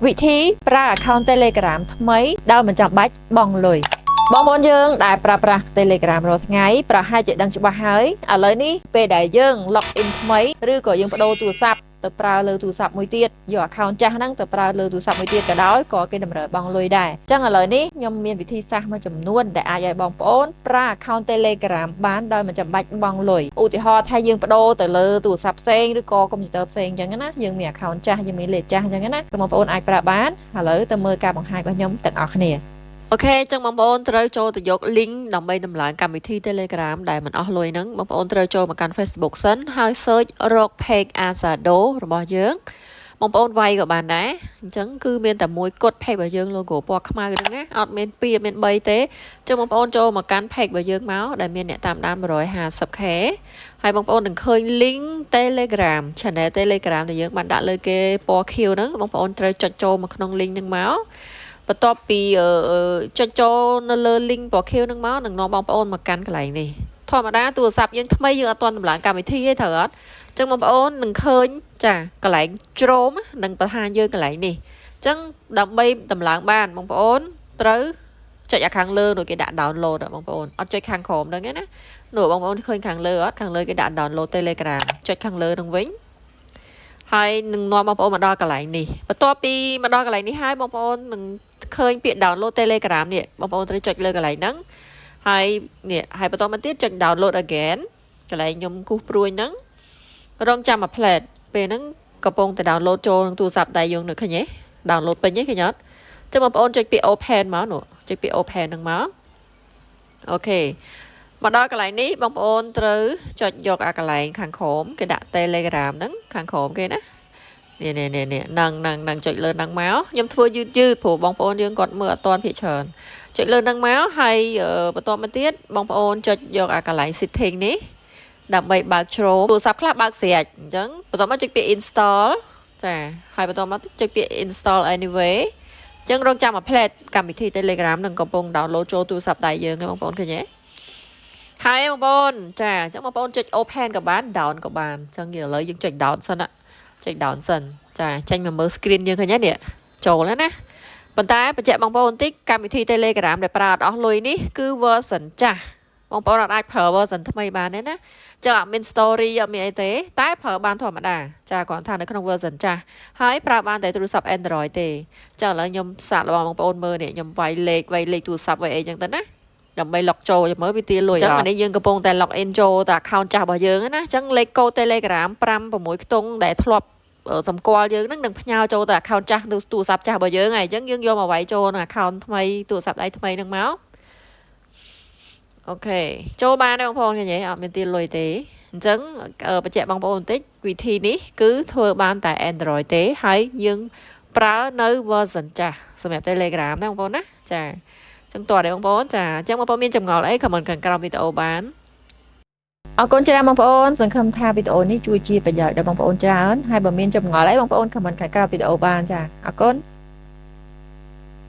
វិធីប្រើ account Telegram ថ្មីដោយមិនចាំបាច់បង់លុយបងប្អូនយើងដែលប្រើប្រាស់ Telegram រាល់ថ្ងៃប្រហែលជាដឹងច្បាស់ហើយឥឡូវនេះពេលដែលយើង log in ថ្មីឬក៏យើងប្ដូរទូរស័ព្ទទៅប្រើលើទូរស័ព្ទមួយទៀតយក account ចាស់ហ្នឹងទៅប្រើលើទូរស័ព្ទមួយទៀតក៏ដោយក៏គេតម្រូវបង់លុយដែរអញ្ចឹងឥឡូវនេះខ្ញុំមានវិធីសាស្ត្រមួយចំនួនដែលអាចឲ្យបងប្អូនប្រើ account Telegram បានដោយមិនចាំបាច់បង់លុយឧទាហរណ៍ថាយើងប្ដូរទៅលើទូរស័ព្ទផ្សេងឬក៏កុំព្យូទ័រផ្សេងអញ្ចឹងណាយើងមាន account ចាស់យើងមានលេខចាស់អញ្ចឹងណាបងប្អូនអាចប្រើបានឥឡូវទៅមើលការបង្ហាញរបស់ខ្ញុំទាំងអស់គ្នាOK ចឹងបងប្អូនត្រូវចូលទៅយក link ដើម្បីដំឡើងកម្មវិធី Telegram ដែលមិនអស់លុយហ្នឹងបងប្អូនត្រូវចូលមកកាន់ Facebook សិនហើយ search រក page Azado របស់យើងបងប្អូនវាយក៏បានដែរអញ្ចឹងគឺមានតែមួយគត់ page របស់យើង logo ពណ៌ខ្មៅហ្នឹងណាអត់មាន2អត់មាន3ទេអញ្ចឹងបងប្អូនចូលមកកាន់ page របស់យើងមកដែលមានអ្នកតាមដាន 150K ហើយបងប្អូននឹងឃើញ link Telegram channel Telegram ដែលយើងបានដាក់លើគេពណ៌ខៀវហ្នឹងបងប្អូនត្រូវចុចចូលមកក្នុង link ហ្នឹងមកបន្ទាប់ពីចុចចូលនៅលើ link ពណ៌ខៀវហ្នឹងមកនឹងនាំបងប្អូនមកកាន់កន្លែងនេះធម្មតាទូរស័ព្ទយើងថ្មីយើងអត់ទាន់តម្លើងកម្មវិធីទេត្រូវអត់ចឹងបងប្អូននឹងឃើញចាកន្លែង Chrome នឹងបង្ហាញយើងកន្លែងនេះអញ្ចឹងដើម្បីតម្លើងបានបងប្អូនត្រូវចុចអាខាងលើនោះគេដាក់ download បងប្អូនអត់ចុចខាងក្រោមហ្នឹងទេណានោះបងប្អូនឃើញខាងលើអត់ខាងលើគេដាក់ download Telegram ចុចខាងលើនឹងវិញហើយនឹងនាំបងប្អូនមកដល់កន្លែងនេះបន្ទាប់ពីមកដល់កន្លែងនេះហើយបងប្អូននឹងឃើញពាក្យ download Telegram នេះបងប្អូនត្រូវចុចលើកន្លែងហ្នឹងហើយនេះហើយបន្តមកទៀតចុច download again កន្លែងខ្ញុំគូសព្រួយហ្នឹងរងចាំមួយភ្លែតពេលហ្នឹងកំពុងតែ download ចូលក្នុងទូរស័ព្ទដៃយើងនៅឃើញទេ download ពេញទេឃើញអត់ចឹងបងប្អូនចុចពាក្យ open មកនោះចុចពាក្យ open ហ្នឹងមក OK មកដល់កន្លែងនេះបងប្អូនត្រូវចុចយកអាកន្លែងខាងក្រោមគេដាក់ Telegram ហ្នឹងខាងក្រោមគេណានេះនេះនេះនេះនឹងនឹងនឹងចុចលើនឹងមកខ្ញុំធ្វើយឺតយឺតព្រោះបងប្អូនយើងគាត់មើលអត់ទាន់ភាគច្រើនចុចលើនឹងមកហើយបន្តមកទៀតបងប្អូនចុចយកអាកន្លែង setting នេះដើម្បីបើក Chrome ទូរស័ព្ទខ្លះបើកស្រេចអញ្ចឹងបន្តមកចុចពាក្យ install ចាហើយបន្តមកចុចពាក្យ install anyway អញ្ចឹងរងចាំមួយភ្លែតកម្មវិធី Telegram នឹងកំពុង download ចូលទូរស័ព្ទដៃយើងហ្នឹងបងប្អូនឃើញទេហើយបងប្អូនចាអញ្ចឹងបងប្អូនចុច open ក៏បាន down ក៏បានអញ្ចឹងឥឡូវយើងចុច down សិនណាចុច down សិនចាចេញមកមើល screen យើងឃើញទេនេះចូលហើយណាប៉ុន្តែបញ្ជាក់បងប្អូនបន្តិចកម្មវិធី Telegram ដែលប្រើអត់អស់លុយនេះគឺ version ចាស់បងប្អូនអត់អាចប្រើ version ថ្មីបានទេណាចឹងអត់មាន story អត់មានអីទេតែប្រើបានធម្មតាចាគ្រាន់ថានៅក្នុង version ចាស់ហើយប្រើបានតែទូរស័ព្ទ Android ទេចឹងឥឡូវខ្ញុំសាកល្បងបងប្អូនមើលនេះខ្ញុំវាយលេខវាយលេខទូរស័ព្ទវាយអីចឹងទៅណាដើម្បី log ចូលចាំមើលវាទាលុយអញ្ចឹងអានេះយើងកំពុងតែ log in ចូលតែ account ចាស់របស់យើងណាអញ្ចឹងលេខកូដ Telegram 5 6ខ្ទង់ដែលធ្លាប់សម្គាល់យើងនឹងនឹងផ្ញើចូលទៅ account ចាស់ទូរស័ព្ទចាស់របស់យើងហើយអញ្ចឹងយើងយកមកវាយចូលក្នុង account ថ្មីទូរស័ព្ទដៃថ្មីនឹងមក OK ចូលបានទេបងប្អូនឃើញទេអត់មានទាលុយទេអញ្ចឹងបញ្ជាក់បងប្អូនបន្តិចវិធីនេះគឺធ្វើបានតែ Android ទេហើយយើងប្រើនៅ version ចាស់សម្រាប់ Telegram ណាបងប្អូនណាចាអញ្ចឹងតោះទេបងប្អូនចាអញ្ចឹងបងប្អូនមានចម្ងល់អី comment ខាងក្រោមវីដេអូបានអរគុណច្រើនបងប្អូនសង្ឃឹមថាវីដេអូនេះជួយជាប្រយោជន៍ដល់បងប្អូនច្រើនហើយបើមានចម្ងល់អីបងប្អូន comment ខាងក្រោមវីដេអូបានចាអរគុណ។